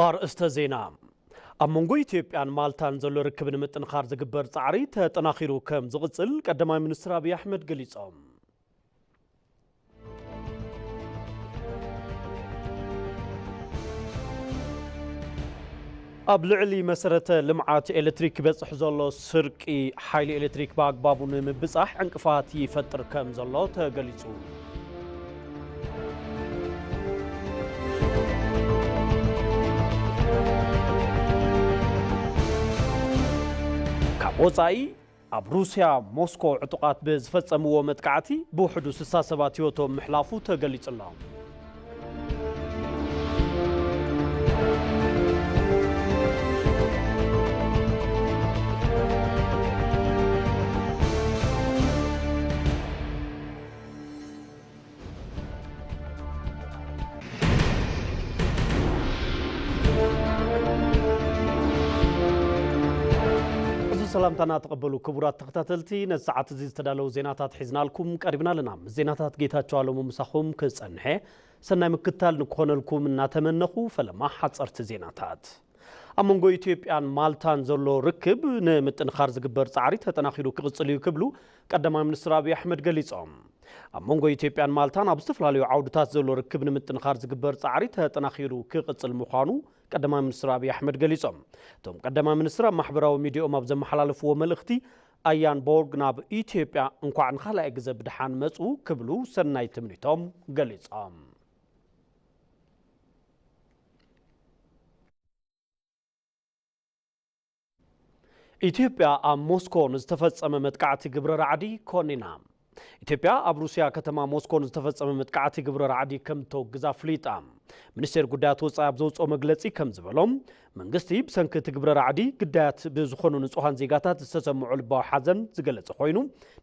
ኣርእስተ ዜና። ኣብ መንጎ ኢትዮጵያን ማልታን ዘሎ ርክብ ንምጥንኻር ዝግበር ጻዕሪ ተጠናኺሩ ከም ዝቕጽል ቀዳማይ ሚኒስትር ኣብይ ኣሕመድ ገሊጾም። ኣብ ልዕሊ መሰረተ ልምዓት ኤሌክትሪክ ይበጽሕ ዘሎ ስርቂ፣ ሓይሊ ኤሌክትሪክ ብኣግባቡ ንምብጻሕ ዕንቅፋት ይፈጥር ከም ዘሎ ተገሊጹ። ካብ ወጻኢ፣ ኣብ ሩስያ ሞስኮ ዕጡቓት ብዝፈጸምዎ መጥቃዕቲ ብውሕዱ ስሳ ሰባት ህይወቶም ምሕላፉ ተገሊጹ ኣሎ። እዚ ሰላምታና ተቐበሉ ክቡራት ተኸታተልቲ፣ ነዚ ሰዓት እዚ ዝተዳለዉ ዜናታት ሒዝናልኩም ቀሪብና ኣለና። ምስ ዜናታት ጌታቸው ኣለሙ ምሳኹም ክጸንሐ፣ ሰናይ ምክታል ንክኾነልኩም እናተመነኹ፣ ፈለማ ሓጸርቲ ዜናታት። ኣብ መንጎ ኢትዮጵያን ማልታን ዘሎ ርክብ ንምጥንኻር ዝግበር ጻዕሪ ተጠናኺሩ ክቕጽል እዩ ክብሉ ቀዳማይ ሚኒስትር ኣብይ ኣሕመድ ገሊጾም። ኣብ መንጎ ኢትዮጵያን ማልታን ኣብ ዝተፈላለዩ ዓውድታት ዘሎ ርክብ ንምጥንኻር ዝግበር ጻዕሪ ተጠናኺሩ ክቕጽል ምዃኑ ቀዳማይ ሚኒስትር ኣብይ ኣሕመድ ገሊጾም። እቶም ቀዳማይ ሚኒስትር ኣብ ማሕበራዊ ሚዲያኦም ኣብ ዘመሓላለፍዎ መልእኽቲ፣ ኣያን ቦርግ ናብ ኢትዮጵያ እንኳዕ ንኻልኣይ ግዘ ብደሓን መጹ ክብሉ ሰናይ ትምኒቶም ገሊጾም። ኢትዮጵያ ኣብ ሞስኮ ንዝተፈጸመ መጥቃዕቲ ግብረ ራዕዲ ኮኒና። ኢትዮጵያ ኣብ ሩስያ ከተማ ሞስኮ ንዝተፈጸመ መጥቃዕቲ ግብረ ራዕዲ ከም ተወግዝ ኣፍሊጣ። ሚኒስቴር ጉዳያት ወጻኢ ኣብ ዘውጽኦ መግለጺ ከም ዝበሎ፣ መንግስቲ ብሰንኪ እቲ ግብረ ራዕዲ ግዳያት ብዝኾኑ ንጹሃን ዜጋታት ዝተሰምዖ ልባዊ ሓዘን ዝገለጸ ኮይኑ፣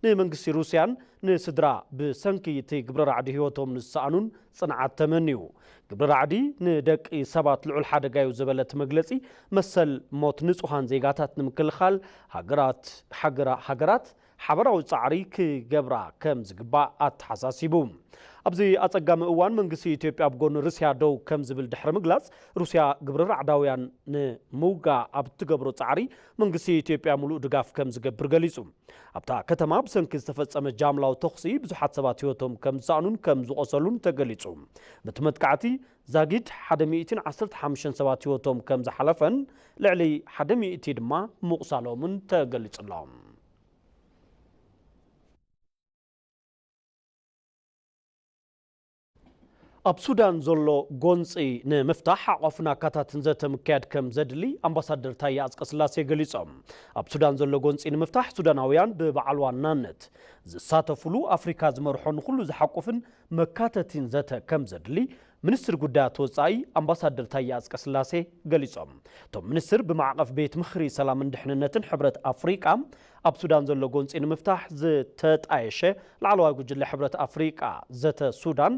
ንመንግስቲ ሩስያን ንስድራ ብሰንኪ እቲ ግብረ ራዕዲ ህይወቶም ንዝሰኣኑን ጽንዓት ተመንዩ። ግብረ ራዕዲ ንደቂ ሰባት ልዑል ሓደጋ እዩ ዝበለ እቲ መግለጺ፣ መሰል ሞት ንጹሃን ዜጋታት ንምክልኻል ሃገራት፣ ሃገራ-፣ ሃገራት ሓበራዊ ጻዕሪ ክገብራ ከም ዝግባእ ኣተሓሳሲቡ። ኣብዚ ኣጸጋሚ እዋን መንግስቲ ኢትዮጵያ ኣብ ጎኒ ሩስያ ደው ከም ዝብል ድሕሪ ምግላጽ፣ ሩስያ ግብረ ራዕዳውያን ንምውጋእ ኣብ እትገብሮ ጻዕሪ መንግስቲ ኢትዮጵያ ምሉእ ድጋፍ ከም ዝገብር ገሊጹ። ኣብታ ከተማ ብሰንኪ ዝተፈጸመ ጃምላዊ ተኹሲ ብዙሓት ሰባት ህይወቶም ከም ዝሰኣኑን ከም ዝቖሰሉን ተገሊጹ። በቲ መጥቃዕቲ ዛጊድ ሓደ ሚእትን ዓሰርተ ሓሙሽተን ሰባት ህይወቶም ከም ዝሓለፈን ልዕሊ ሓደ ሚእቲ ድማ ምቑሳሎምን ተገሊጹ ኣሎ። ኣብ ሱዳን ዘሎ ጎንጺ ንምፍታሕ ሓቋፍን ኣካታትን ዘተ ምክያድ ከም ዘድሊ ኣምባሳደር ታየ ኣጽቀስላሴ ገሊጾም። ኣብ ሱዳን ዘሎ ጎንጺ ንምፍታሕ ሱዳናውያን ብበዓል ዋናነት ዝሳተፉሉ ኣፍሪካ ዝመርሖ ንኹሉ ዝሓቁፍን መካተቲን ዘተ ከም ዘድሊ ሚኒስትር ጉዳያት ወጻኢ ኣምባሳደር ታየ ኣጽቀስላሴ ገሊጾም። እቶም ሚኒስትር ብማዕቐፍ ቤት ምኽሪ ሰላምን ድሕንነትን ሕብረት ኣፍሪቃ ኣብ ሱዳን ዘሎ ጎንጺ ንምፍታሕ ዝተጣየሸ ላዕለዋይ ጉጅለ ሕብረት ኣፍሪቃ ዘተ ሱዳን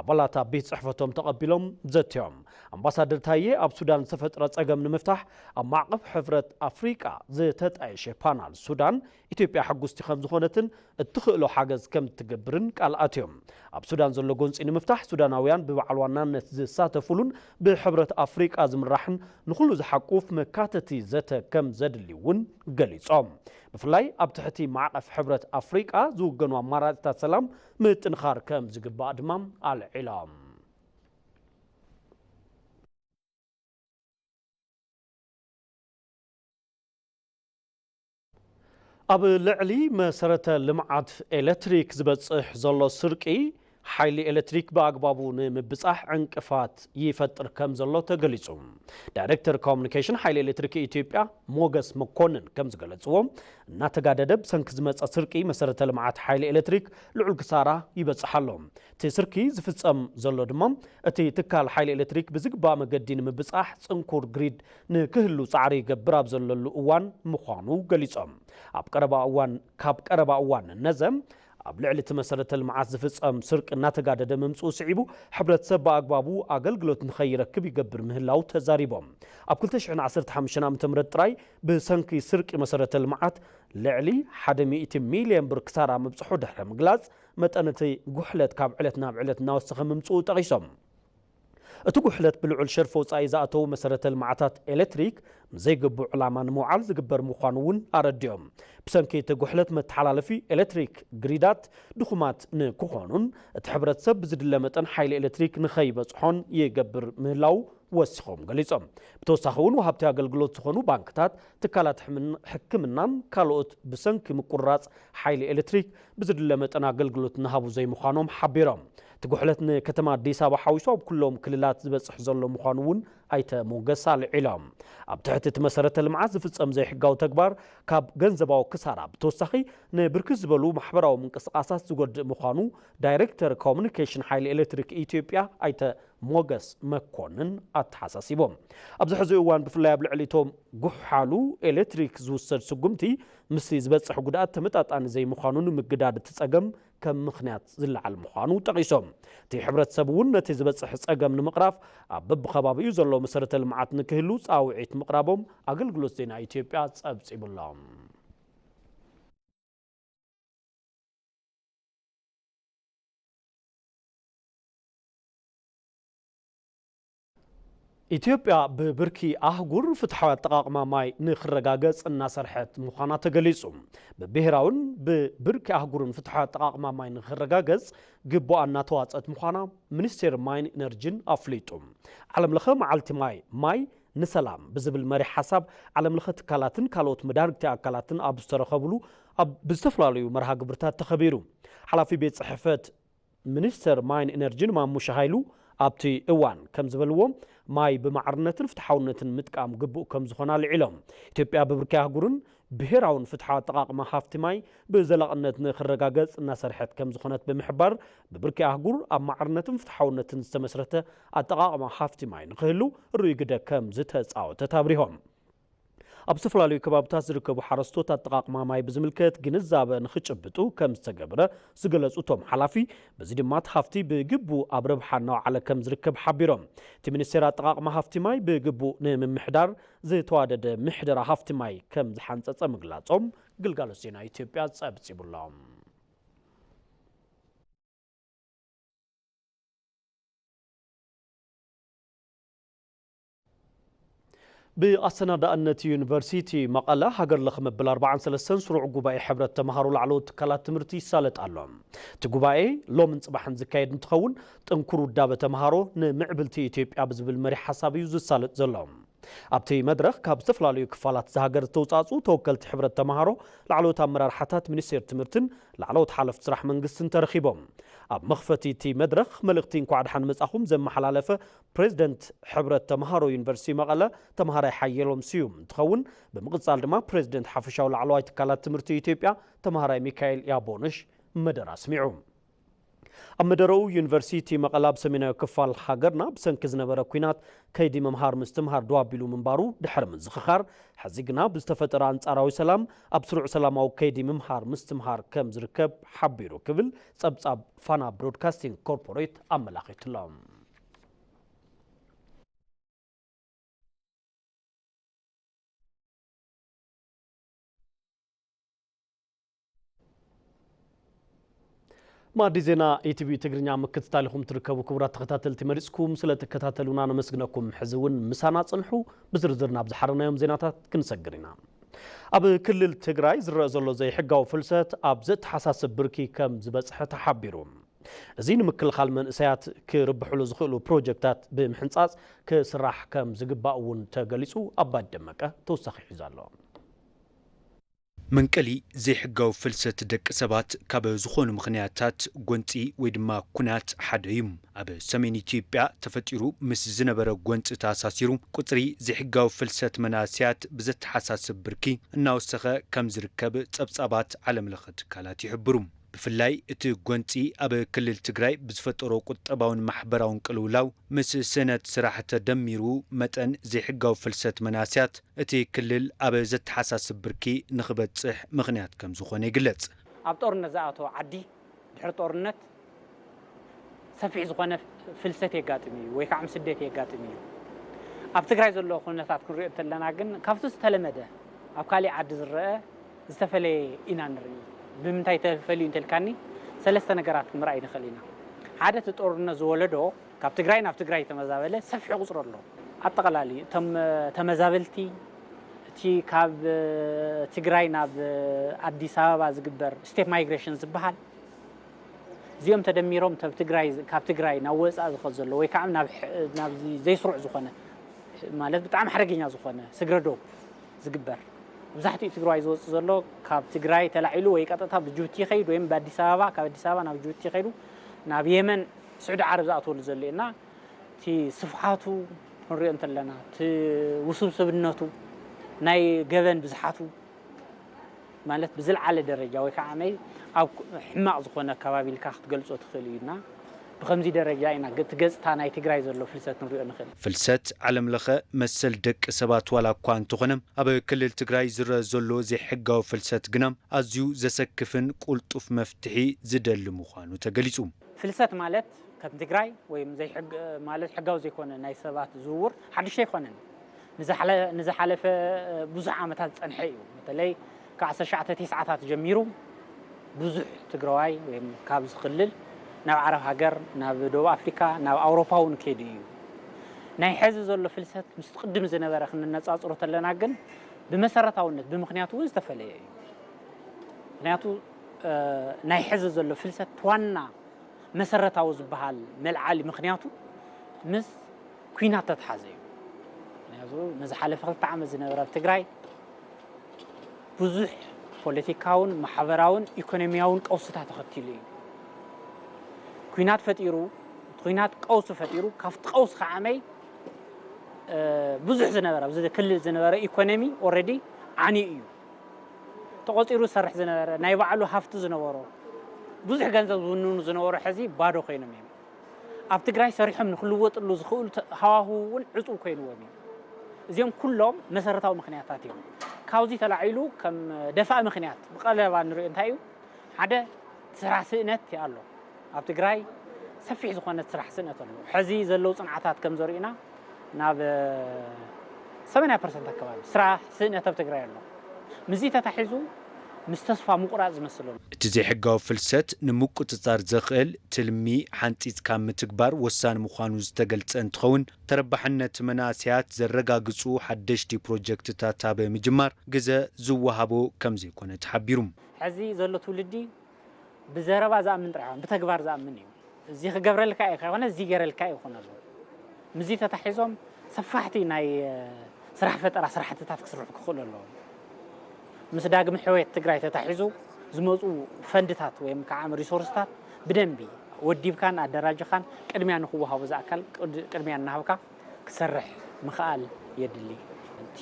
ኣባላት ኣብ ቤት ጽሕፈቶም ተቐቢሎም ዘትዮም። ኣምባሳደር ታየ ኣብ ሱዳን ዝተፈጥረ ጸገም ንምፍታሕ ኣብ ማዕቐፍ ሕብረት ኣፍሪቃ ዝተጣየሸ ፓናል ሱዳን ኢትዮጵያ ሕጉስቲ ከም ዝኾነትን እትኽእሎ ሓገዝ ከም እትገብርን ቃል ኣትዮም። ኣብ ሱዳን ዘሎ ጎንጺ ንምፍታሕ ሱዳናውያን ብበዓል ዋናነት ዝሳተፉሉን ብሕብረት ኣፍሪቃ ዝምራሕን ንኹሉ ዝሓቁፍ መካተቲ ዘተ ከም ዘድሊ እውን ገሊጾም። ብፍላይ ኣብ ትሕቲ ማዕቐፍ ሕብረት ኣፍሪቃ ዝውገኑ ኣማራጺታት ሰላም ምጥንኻር ከም ዝግባእ ድማ ኣልዒሎም። ኣብ ልዕሊ መሰረተ ልምዓት ኤሌክትሪክ ዝበጽሕ ዘሎ ስርቂ፣ ሓይሊ ኤሌክትሪክ ብኣግባቡ ንምብጻሕ ዕንቅፋት ይፈጥር ከም ዘሎ ተገሊጹ። ዳይሬክተር ኮሙኒኬሽን ሓይሊ ኤሌክትሪክ ኢትዮጵያ ሞገስ መኮንን ከም ዝገለጽዎ፣ እናተጋደደ ብሰንኪ ዝመጸ ስርቂ መሰረተ ልምዓት ሓይሊ ኤሌክትሪክ ልዑል ክሳራ ይበጽሕ ኣሎ። እቲ ስርቂ ዝፍጸም ዘሎ ድማ፣ እቲ ትካል ሓይሊ ኤሌክትሪክ ብዝግባእ መገዲ ንምብጻሕ ጽንኩር ግሪድ ንክህሉ ጻዕሪ ይገብር ኣብ ዘለሉ እዋን ምዃኑ ገሊጾም። ኣብ ቀረባ እዋን፣ ካብ ቀረባ እዋን ነዘ፣ ኣብ ልዕሊ እቲ መሰረተ ልምዓት ዝፍጸም ስርቂ እናተጋደደ ምምጽኡ ስዒቡ፣ ሕብረተሰብ ብኣግባቡ ኣገልግሎት ንኸይረክብ ይገብር ምህላው ተዛሪቦም። ኣብ ክልተ ሽሕን ዓሰርተ ሓሙሽተን ዓመተ ምህረት ጥራይ ብሰንኪ ስርቂ መሰረተ ልምዓት ልዕሊ ሓደ ሚእቲ ሚልዮን ብር ክሳራ ምብጽሑ ድሕሪ ምግላጽ፣ መጠን እቲ ጉሕለት ካብ ዕለት ናብ ዕለት እናወሰኸ ምምጽኡ ጠቒሶም። እቲ ጉሕለት ብልዑል ሸርፊ ወጻኢ ዝኣተዉ መሰረተ ልምዓታት ኤሌክትሪክ ንዘይግቡእ ዕላማ ንምውዓል ዝግበር ምዃኑ እውን ኣረዲኦም። ብሰንኪ እቲ ጉሕለት መተሓላለፊ ኤሌክትሪክ ግሪዳት ድኹማት ንክኾኑን እቲ ሕብረተሰብ ብዝድለ መጠን ሓይሊ ኤሌክትሪክ ንኸይበጽሖን ይገብር ምህላዉ ወሲኾም ገሊጾም። ብተወሳኺ እውን ወሃብቲ ኣገልግሎት ዝኾኑ ባንክታት፣ ትካላት ሕምን-፣ ሕክምናን ካልኦት ብሰንኪ ምቁርራጽ ሓይሊ ኤሌክትሪክ ብዝድለ መጠን ኣገልግሎት እናሃቡ ዘይምዃኖም ሓቢሮም። እቲ ጉሕለት ንከተማ ኣዲስ ኣበባ ሓዊሱ ኣብ ኩሎም ክልላት ዝበጽሕ ዘሎ ምዃኑ እውን ኣይተ ሞገስ ኣልዒሎም። ኣብ ትሕቲ እቲ መሰረተ ልምዓት ዝፍጸም ዘይሕጋዊ ተግባር ካብ ገንዘባዊ ክሳራ ብተወሳኺ ንብርክት ዝበሉ ማሕበራዊ ምንቅስቓሳት ዝጎድእ ምዃኑ ዳይሬክተር ኮሙኒኬሽን ሓይሊ ኤሌክትሪክ ኢትዮጵያ ኣይተ ሞገስ መኮንን ኣተሓሳሲቦም። ኣብዚ ሕዚ እዋን ብፍላይ ኣብ ልዕሊ እቶም ጉሓሉ ኤሌክትሪክ ዝውሰድ ስጉምቲ ምስቲ ዝበጽሕ ጉድኣት ተመጣጣኒ ዘይምዃኑ ንምግዳድ እቲ ጸገም ከም ምኽንያት ዝለዓል ምዃኑ ጠቒሶም። እቲ ሕብረተሰብ እውን ነቲ ዝበጽሕ ጸገም ንምቕራፍ ኣብ በብኸባቢኡ ዘሎ መሰረተ ልምዓት ንክህሉ ጻውዒት ምቕራቦም ኣገልግሎት ዜና ኢትዮጵያ ጸብጺቡሎም። ኢትዮጵያ ብብርኪ ኣህጉር ፍትሓዊ ኣጠቓቕማ ማይ ንኽረጋገጽ እናሰርሐት ምዃና ተገሊጹ። ብብሄራውን ብብርኪ ኣህጉርን ፍትሓዊ ኣጠቓቕማ ማይ ንኽረጋገጽ ግቡኣ እናተዋጸት ምዃና ሚኒስቴር ማይን ኢነርጂን ኣፍሊጡ። ዓለምለኸ መዓልቲ ማይ፣ ማይ ንሰላም ብዝብል መሪሕ ሓሳብ ዓለምለኸ ትካላትን ካልኦት መዳርግቲ ኣካላትን ኣብ ዝተረኸብሉ ኣብ ብዝተፈላለዩ መርሃ ግብርታት ተኸቢሩ። ሓላፊ ቤት ጽሕፈት ሚኒስተር ማይን ኢነርጂን ማሙሽ ሃይሉ ኣብቲ እዋን ከም ዝበልዎ፣ ማይ ብማዕርነትን ፍትሓውነትን ምጥቃም ግቡእ ከም ዝኾነ ኣልዒሎም። ኢትዮጵያ ብብርኪ ኣህጉርን ብሄራውን ፍትሓዊ ኣጠቓቕማ ሃፍቲ ማይ ብዘላቕነት ንኽረጋገጽ እናሰርሐት ከም ዝኾነት ብምሕባር፣ ብብርኪ ኣህጉር ኣብ ማዕርነትን ፍትሓውነትን ዝተመስረተ ኣጠቓቕማ ሃፍቲ ማይ ንኽህሉ ርኡይ ግደ ከም ዝተጻወተት ኣብሪሆም። ኣብ ዝተፈላለዩ ከባብታት ዝርከቡ ሓረስቶት ኣጠቓቕማ ማይ ብዝምልከት ግንዛበ ንኽጭብጡ ከም ዝተገብረ ዝገለጹ እቶም ሓላፊ፣ በዚ ድማ እቲ ሃፍቲ ብግቡእ ኣብ ረብሓ እናወዓለ ከም ዝርከብ ሓቢሮም። እቲ ሚኒስቴር ኣጠቓቕማ ሃፍቲ ማይ ብግቡእ ንምምሕዳር ዝተዋደደ ምሕደራ ሃፍቲ ማይ ከም ዝሓንጸጸ ምግላጾም ግልጋሎት ዜና ኢትዮጵያ ጸብጺቡሎም። ብኣሰናዳእነት ዩኒቨርሲቲ መቐለ ሃገር ለኸ መበል ኣርባዓን ሰለስተን ስሩዕ ጉባኤ ሕብረት ተምሃሮ ላዕለዎት ትካላት ትምህርቲ ይሳለጥ ኣሎ። እቲ ጉባኤ ሎምን ጽባሕን ዝካየድ እንትኸውን፣ ጥንኩር ውዳበ ተምሃሮ ንምዕብልቲ ኢትዮጵያ ብዝብል መሪሕ ሓሳብ እዩ ዝሳለጥ ዘሎ። ኣብቲ መድረኽ ካብ ዝተፈላለዩ ክፋላት እዛ ሃገር ዝተውጻእጹ ተወከልቲ ሕብረት ተምሃሮ፣ ላዕለዎት ኣመራርሓታት ሚኒስቴር ትምህርትን ላዕለዎት ሓለፍቲ ስራሕ መንግስትን ተረኺቦም። ኣብ መኽፈቲ እቲ መድረኽ መልእኽቲ እንኳዕ ደሓን መጻኹም ዘመሓላለፈ ፕሬዝደንት ሕብረት ተምሃሮ ዩኒቨርሲቲ መቐለ ተምሃራይ ሓየሎም ስዩም እንትኸውን፣ ብምቕጻል ድማ ፕሬዝደንት ሓፈሻዊ ላዕለዋይ ትካላት ትምህርቲ ኢትዮጵያ ተምሃራይ ሚካኤል ያቦንሽ መደረ ኣስሚዑ። ኣብ መደረኡ ዩኒቨርሲቲ መቐለ ኣብ ሰሜናዊ ክፋል ሃገርና ብሰንኪ ዝነበረ ኲናት ከይዲ ምምሃር ምስትምሃር ደው ኣቢሉ ምንባሩ ድሕሪ ምዝኽኻር፣ ሕዚ ግና ብዝተፈጠረ ኣንጻራዊ ሰላም ኣብ ስሩዕ ሰላማዊ ከይዲ ምምሃር ምስትምሃር ከም ዝርከብ ሓቢሩ ክብል ጸብጻብ ፋና ብሮድካስቲንግ ኮርፖሬት ኣመላኺቱ'ሎ። ማዕዲ ዜና ኢቲቪ ትግርኛ ምክትታል ኢኹም ትርከቡ። ክቡራት ተኸታተልቲ፣ መሪጽኩም ስለ ትከታተሉና ነመስግነኩም። ሕዚ እውን ምሳና ጽንሑ። ብዝርዝር ናብ ዝሓረናዮም ዜናታት ክንሰግር ኢና። ኣብ ክልል ትግራይ ዝረአ ዘሎ ዘይሕጋዊ ፍልሰት ኣብ ዘተሓሳስብ ብርኪ ከም ዝበጽሐ ተሓቢሩ። እዚ ንምክልኻል መንእሰያት ክርብሕሉ ዝኽእሉ ፕሮጀክታት ብምሕንጻጽ ክስራሕ ከም ዝግባእ እውን ተገሊጹ። ኣባይ ደመቀ ተወሳኺ ሒዙ ኣሎ። መንቀሊ ዘይሕጋዊ ፍልሰት ደቂ ሰባት ካብ ዝኾኑ ምኽንያታት ጎንጺ ወይ ድማ ኩናት ሓደ እዩ። ኣብ ሰሜን ኢትዮጵያ ተፈጢሩ ምስ ዝነበረ ጎንጺ ተኣሳሲሩ፣ ቁጽሪ ዘይሕጋዊ ፍልሰት መናእሰያት ብዘተሓሳስብ ብርኪ እናወሰኸ ከም ዝርከብ ጸብጻባት ዓለምለኸ ትካላት ይሕብሩ። ብፍላይ እቲ ጎንጺ ኣብ ክልል ትግራይ ብዝፈጠሮ ቁጠባውን ማሕበራውን ቅልውላው፣ ምስ ስእነት ስራሕ ተደሚሩ፣ መጠን ዘይሕጋዊ ፍልሰት መናእሰያት እቲ ክልል ኣብ ዘተሓሳስብ ብርኪ ንኽበጽሕ ምኽንያት ከም ዝኾነ ይግለጽ። ኣብ ጦርነት ዝኣተወ ዓዲ ድሕሪ ጦርነት ሰፊሕ ዝኾነ ፍልሰት የጋጥም እዩ ወይ ከዓ ስደት የጋጥም እዩ። ኣብ ትግራይ ዘሎ ኩነታት ክንሪኦ እንተለና ግን ካብቲ ዝተለመደ ኣብ ካሊእ ዓዲ ዝረአ ዝተፈለየ ኢና ንርኢ። ብምንታይ ተፈልዩ እንተልካኒ ሰለስተ ነገራት ክንርኣይ ንኽእል ኢና። ሓደ እቲ ጦርነት ዝወለዶ ካብ ትግራይ ናብ ትግራይ ተመዛበለ ሰፊሕ ቁፅሪ ኣሎ። ኣጠቓላሊ እቶም ተመዛበልቲ፣ እቲ ካብ ትግራይ ናብ ኣዲስ ኣበባ ዝግበር ስቴፕ ማይግሬሽን ዝበሃል፣ እዚኦም ተደሚሮም ካብ ትግራይ፣ ካብ ትግራይ ናብ ወፃእ ዝኸድ ዘሎ ወይ ከዓ ናብ ናብ ዘይስሩዕ ዝኾነ፣ ማለት ብጣዕሚ ሓደገኛ ዝኾነ ስግረ ዶብ ዝግበር፣ መብዛሕትኡ ትግራይ ዝወፅእ ዘሎ ካብ ትግራይ ተላዒሉ ወይ ቀጥታ ብጅቡቲ ይኸይድ ወይም ብኣዲስ ኣበባ፣ ካብ ኣዲስ ኣበባ ናብ ጅቡቲ ይኸይዱ ናብ የመን፣ ስዑዲ ዓረብ ዝኣትወሉ ዘሎ እዩ። እና እቲ ስፍሓቱ ክንሪኦ እንተለና፣ እቲ ውስብስብነቱ፣ ናይ ገበን ብዝሓቱ፣ ማለት ብዝለዓለ ደረጃ ወይ ከዓ መይ ኣብ ሕማቕ ዝኾነ ከባቢ ኢልካ ክትገልጾ ትኽእል እዩ። እና ብኸምዚ ደረጃ ኢና ገ-፣ እቲ ገጽታ ናይ ትግራይ ዘሎ ፍልሰት ንሪኦ ንኽእል። ፍልሰት ዓለም ለኸ መሰል ደቂ ሰባት ዋላ እኳ እንተኾነ፣ ኣብ ክልል ትግራይ ዝረአ ዘሎ ዘይሕጋዊ ፍልሰት ግና ኣዝዩ ዘሰክፍን ቁልጡፍ መፍትሒ ዝደሊ ምዃኑ ተገሊጹ። ፍልሰት ማለት ከም ትግራይ ወይም ዘይሕግ-፣ ማለት ሕጋዊ ዘይኮነ ናይ ሰባት ዝውውር ሓድሽ ኣይኮነን። ንዝሓለ-፣ ንዝሓለፈ ብዙሕ ዓመታት ዝጸንሐ እዩ። በተለይ ካብ ዓሰርተ ትሽዓተ ተስዓታት ጀሚሩ ብዙሕ ትግራዋይ ወይም ካብዚ ክልል ናብ ዓረብ ሃገር፣ ናብ ደቡብ ኣፍሪካ፣ ናብ ኣውሮፓ እውን ከይዱ እዩ። ናይ ሕዚ ዘሎ ፍልሰት ምስ ቅድም ዝነበረ ክንነጻጽሮ ተለና ግን ብመሰረታውነት፣ ብምኽንያቱ እውን ዝተፈለየ እዩ። ምኽንያቱ፣ እ፣ ናይ ሕዚ ዘሎ ፍልሰት ዋና መሰረታዊ ዝበሃል መልዓሊ ምኽንያቱ ምስ ኲናት ተተሓዘ እዩ። ምኽንያቱ ንዝሓለፈ ክልተ ዓመት ዝነበረ ኣብ ትግራይ ብዙሕ ፖለቲካውን ማሕበራውን ኢኮኖሚያውን ቀውስታት ተኸቲሉ እዩ። ኲናት ፈጢሩ፣ ኲናት ቀውሲ ፈጢሩ፣ ካብቲ ቀውሲ ከዓ መይ፣ እ፣ ብዙሕ ዝነበረ፣ ኣብዚ ክልል ዝነበረ ኢኮኖሚ ኦልሬዲ ዓንዩ እዩ። ተቖፂሩ ዝሰርሕ ዝነበረ፣ ናይ ባዕሉ ሃፍቲ ዝነበሮ፣ ብዙሕ ገንዘብ ዝውንኑ ዝነበሩ ሕዚ ባዶ ኮይኖም እዮም። ኣብ ትግራይ ሰሪሖም ንክልወጥሉ ዝኽእሉ ተ-፣ ሃዋህው እውን ዕፁው ኮይንዎም እዩ። እዚኦም ኩሎም መሰረታዊ ምኽንያታት እዮም። ካብዚ ተላዒሉ ከም ደፋኢ ምኽንያት ብቐለባ ንሪኦ እንታይ እዩ? ሓደ፣ ስራሕ ስእነት ኣሎ። ኣብ ትግራይ ሰፊሕ ዝኾነ ስራሕ ስእነት ኣሎ። ሕዚ ዘለዉ ፅንዓታት ከም ዘርእዩና ናብ ሰማንያ ፐርሰንት ኣካባቢ ስራሕ ስእነት ኣብ ትግራይ ኣሎ። ምስዚ ተታሒዙ ምስ ተስፋ ምቁራፅ ዝመስል ኣሎ። እቲ ዘይሕጋዊ ፍልሰት ንምቁፅፃር ዘኽእል ትልሚ ሓንፂፅካ ምትግባር ወሳኒ ምዃኑ ዝተገልፀ እንትኸውን፣ ተረባሕነት መናእሰያት ዘረጋግፁ ሓደሽቲ ፕሮጀክትታት ኣብ ምጅማር ግዘ ዝወሃቦ ከም ዘይኮነ ተሓቢሩ። ሕዚ ዘሎ ትውልዲ ብዘረባ ዝኣምን ጥራሕ ኣይኮነን፣ ብተግባር ዝኣምን እዩ። እዚ ክገብረልካ እዩ ከይኮነ፣ እዚ ገይረልካ እዩ ይኾን ኣሎ። ምስዚ ተታሒዞም ሰፋሕቲ ናይ፣ እ፣ ስራሕ ፈጠራ ስራሕትታት ክስርሑ ክኽእሉ ኣለዎም። ምስ ዳግመ ሕውየት ትግራይ ተታሒዙ ዝመፁ ፈንድታት ወይም ከዓ ሪሶርስታት ብደንቢ ወዲብካን ኣደራጅኻን ቅድሚያ ንክወሃቡ ዝኣካል ቅድ-፣ ቅድሚያ እናሃብካ ክሰርሕ ምኽኣል የድሊ። እቲ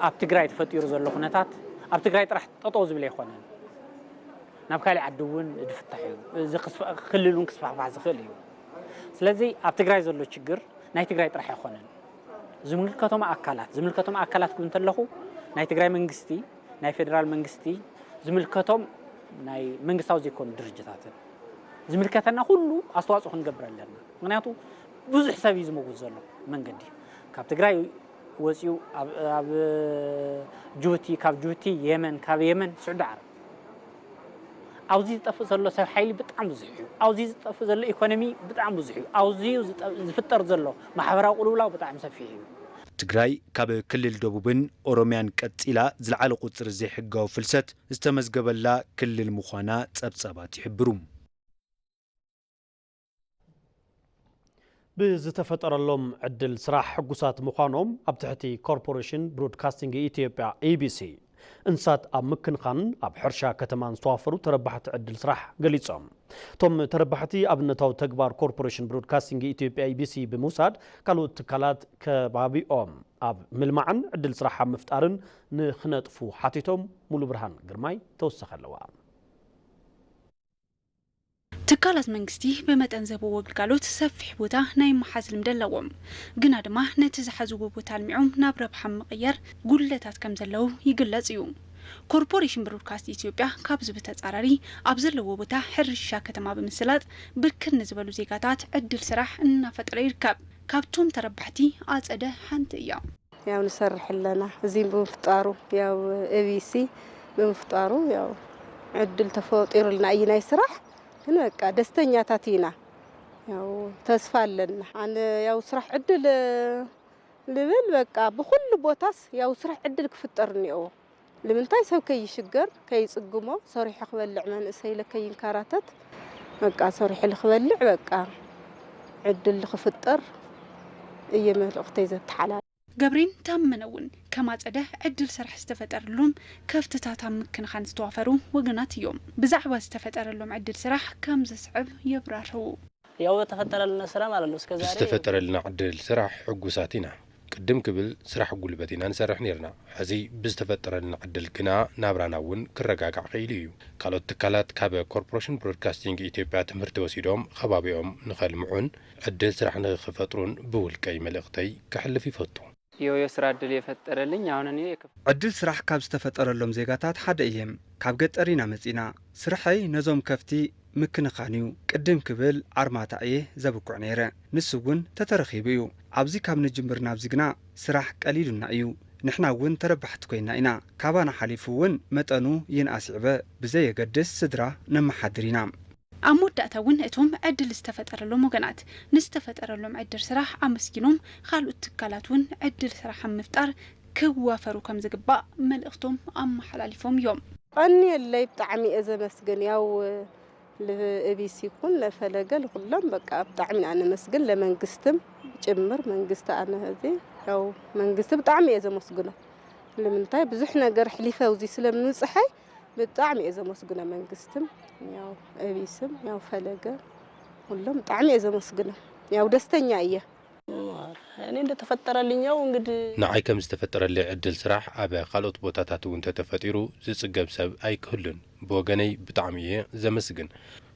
ኣብ ትግራይ ተፈጢሩ ዘሎ ኩነታት ኣብ ትግራይ ጥራሕ ጠጠው ዝብል ኣይኮነን። ናብ ካልእ ዓዲ እውን ዝፍታሕ እዩ። እዚ ክስፋ-፣ ክልል እውን ክስፋሕፋሕ ዝኽእል እዩ። ስለዚ ኣብ ትግራይ ዘሎ ችግር ናይ ትግራይ ጥራሕ ኣይኮነን። ዝምልከቶም ኣካላት፣ ዝምልከቶም ኣካላት ክብል እንተለኹ ናይ ትግራይ መንግስቲ፣ ናይ ፌደራል መንግስቲ፣ ዝምልከቶም ናይ መንግስታዊ ዘይኮኑ ድርጅታትን ዝምልከተና ኩሉ ኣስተዋፅኦ ክንገብር ኣለና። ምኽንያቱ ብዙሕ ሰብ እዩ ዝመውት ዘሎ መንገዲ። ካብ ትግራይ ወፂኡ ኣብ፣ ኣብ ጅቡቲ፣ ካብ ጅቡቲ የመን፣ ካብ የመን ስዑዲ ዓረብ። ኣብዚ ዝጠፍእ ዘሎ ሰብ ሓይሊ ብጣዕሚ ብዙሕ እዩ። ኣብዚ ዝጠፍእ ዘሎ ኢኮኖሚ ብጣዕሚ ብዙሕ እዩ። ኣብዚ ዝጠ-፣ ዝፍጠር ዘሎ ማሕበራዊ ቅልውላው ብጣዕሚ ሰፊሕ እዩ። ትግራይ ካብ ክልል ደቡብን ኦሮሚያን ቀጺላ ዝለዓለ ቁጽሪ ዘይሕጋዊ ፍልሰት ዝተመዝገበላ ክልል ምዃና ጸብጻባት ይሕብሩ። ብዝተፈጠረሎም ዕድል ስራሕ ሕጉሳት ምዃኖም ኣብ ትሕቲ ኮርፖሬሽን ብሮድካስቲንግ ኢትዮጵያ፣ ኢ ቢ ሲ፣ እንስሳት ኣብ ምክንኻንን ኣብ ሕርሻ ከተማን ዝተዋፈሩ ተረባሕቲ ዕድል ስራሕ ገሊጾም። እቶም ተረባሕቲ ኣብነታዊ ተግባር ኮርፖሬሽን ብሮድካስቲንግ ኢትዮጵያ፣ ኢ ቢ ሲ፣ ብምውሳድ ካልኦት ትካላት ከባቢኦም ኣብ ምልማዕን ዕድል ስራሕ ኣብ ምፍጣርን ንኽነጥፉ ሓቲቶም። ሙሉ ብርሃን ግርማይ ተወሳኺ ኣለዋ። ትካላት መንግስቲ ብመጠን ዝህብዎ ግልጋሎት ሰፊሕ ቦታ ናይ ምሓዝ ልምዲ ኣለዎም። ግና ድማ ነቲ ዝሓዝዎ ቦታ ኣልሚዖም ናብ ረብሓ ምቕያር ጉድለታት ከም ዘለዉ ይግለጽ እዩ። ኮርፖሬሽን ብሮድካስት ኢትዮጵያ ካብዚ ብተጻራሪ ኣብ ዘለዎ ቦታ ሕርሻ ከተማ ብምስላጥ ብርክት ንዝበሉ ዜጋታት ዕድል ስራሕ እናፈጠረ ይርከብ። ካብቶም ተረባሕቲ ኣጸደ ሓንቲ እያ። ያው ንሰርሕ ኣለና። እዚ ብምፍጣሩ፣ ያው ኢ ቢ ሲ ብምፍጣሩ፣ ያው ዕድል ተፈጢሩልና እዩ ናይ ስራሕ። ግን በቃ ደስተኛታት ኢና። ያው ተስፋ ኣለና። ኣነ ያው ስራሕ ዕድል ልብል በቃ ብኹሉ ቦታስ ያው ስራሕ ዕድል ክፍጠር እኒኦ። ልምንታይ ሰብ ከይሽገር፣ ከይጽግሞ፣ ሰሪሑ ክበልዕ መንእሰይ ኢለ ከይንከራተት፣ በቃ ሰሪሑ ልክበልዕ በቃ ዕድል ልክፍጠር እየ መልእኽተይ ዘተሓላልፍ። ገብሬን ታመነ እውን ከም ኣጸደ ዕድል ስራሕ ዝተፈጠረሎም ከፍትታት ኣብ ምክንኻን ዝተዋፈሩ ወገናት እዮም። ብዛዕባ ዝተፈጠረሎም ዕድል ስራሕ ከም ዘስዕብ የብራርሁ። ያው በተፈጠረልን ስራ ማለት ነው። እስከ ዛሬ ብዝተፈጠረልና ዕድል ስራሕ ሕጉሳት ኢና። ቅድም ክብል ስራሕ ጉልበት ኢና ንሰርሕ ነርና። ሕዚ ብዝተፈጠረልና ዕድል ግና ናብራና እውን ክረጋጋዕ ክኢሉ እዩ። ካልኦት ትካላት ካብ ኮርፖሬሽን ብሮድካስቲንግ ኢትዮጵያ ትምህርቲ ወሲዶም ከባቢኦም ንኸልምዑን ዕድል ስራሕ ንኽፈጥሩን ብውልቀይ መልእኽተይ ከሕልፍ ይፈቱ። የው የስራ እድል የፈጠረልኝ አሁን እኔ የከፍ- ዕድል ስራሕ ካብ ዝተፈጠረሎም ዜጋታት ሓደ እየ። ካብ ገጠር ኢና መጺና። ስርሐይ ነዞም ከፍቲ ምክንኻን እዩ። ቅድም ክብል ኣርማታ እየ ዘብኩዕ ነይረ። ንሱ እውን ተተረኺቡ እዩ። ኣብዚ ካብ ንጅምር ናብዚ ግና ስራሕ ቀሊሉና እዩ። ንሕና እውን ተረባሕቲ ኮይና ኢና። ካባና ሓሊፉ እውን መጠኑ ይንኣስ ይዕበ ብዘየገድስ ስድራ ነመሓድር ኢና። ኣብ መወዳእታ እውን እቶም ዕድል ዝተፈጠረሎም ወገናት ንዝተፈጠረሎም ዕድል ስራሕ ኣመስጊኖም፣ ካልኦት ትካላት እውን ዕድል ስራሕ ኣብ ምፍጣር ክዋፈሩ ከም ዝግባእ መልእኽቶም ኣመሓላሊፎም እዮም። ቀንየለይ ብጣዕሚ እየ ዘመስግን። ያው ለኤቢሲ ይኩን ለፈለገ ለኩሎም በቃ ብጣዕሚ ኢና ነመስግን፣ ለመንግስትም ጭምር መንግስቲ ኣነ እዚ ያው መንግስቲ ብጣዕሚ እየ ዘመስግኖ። ልምንታይ ብዙሕ ነገር ሕሊፈ ኣብዚ ስለምንጽሐይ ብጣዕሚ እየ ዘመስግኖ መንግስትም ያው ኤቢስም ያው ፈለገ ኩሎም ብጣዕሚ እየ ዘመስግኖ። ያው ደስተኛ እየ። እኔ እንደተፈጠረልኝ ያው እንግዲህ ንዓይ ከም ዝተፈጠረለይ ዕድል ስራሕ ኣብ ካልኦት ቦታታት እውን ተተፈጢሩ ዝጽገብ ሰብ ኣይክህሉን። ብወገነይ ብጣዕሚ እየ ዘመስግን።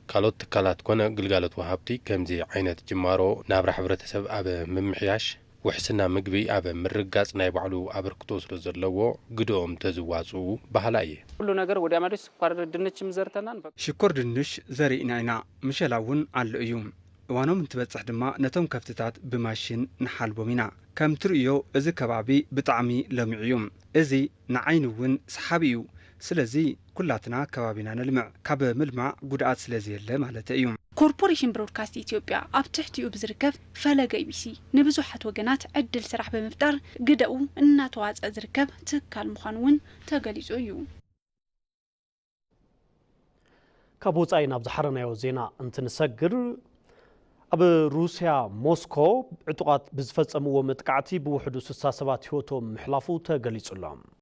ካልኦት ትካላት ኮነ ግልጋሎት ወሃብቲ ከምዚ ዓይነት ጅማሮ ናብራ ሕብረተሰብ ኣብ ምምሕያሽ፣ ውሕስና ምግቢ ኣብ ምርግጋጽ ናይ ባዕሉ ኣበርክቶ ስለ ዘለዎ ግደኦም ተዝዋጽኡ በሃላይ እየ። ሁሉ ነገር ወዲያ ማዶ ስኳር ድንችም ዘርተናን በቃ ሽኮር ድንሽ ዘሪእና ኢና። ምሸላ እውን ኣሎ እዩ። እዋኖም እንትበጽሕ ድማ ነቶም ከፍትታት ብማሽን ንሓልቦም ኢና። ከም ትርእዮ እዚ ከባቢ ብጣዕሚ ለሚዑ እዩ። እዚ ንዓይኒ እውን ሰሓቢ እዩ። ስለዚ ኩላትና ከባቢና ነልምዕ። ካብ ምልማዕ ጉድኣት ስለ ዘየለ ማለተይ እዩ። ኮርፖሬሽን ብሮድካስት ኢትዮጵያ ኣብ ትሕቲኡ ብዝርከብ ፈለገ ኢቢሲ ንብዙሓት ወገናት ዕድል ስራሕ ብምፍጣር ግደኡ እናተዋፀ ዝርከብ ትካል ምዃኑ እውን ተገሊፁ እዩ። ካብ ወጻኢ ናብ ዝሓረናዮ ዜና እንትንሰግር፣ ኣብ ሩስያ ሞስኮ ዕጡቓት ብዝፈጸምዎ መጥቃዕቲ ብውሕዱ ስሳ ሰባት ህይወቶም ምሕላፉ ተገሊጹ ኣሎ።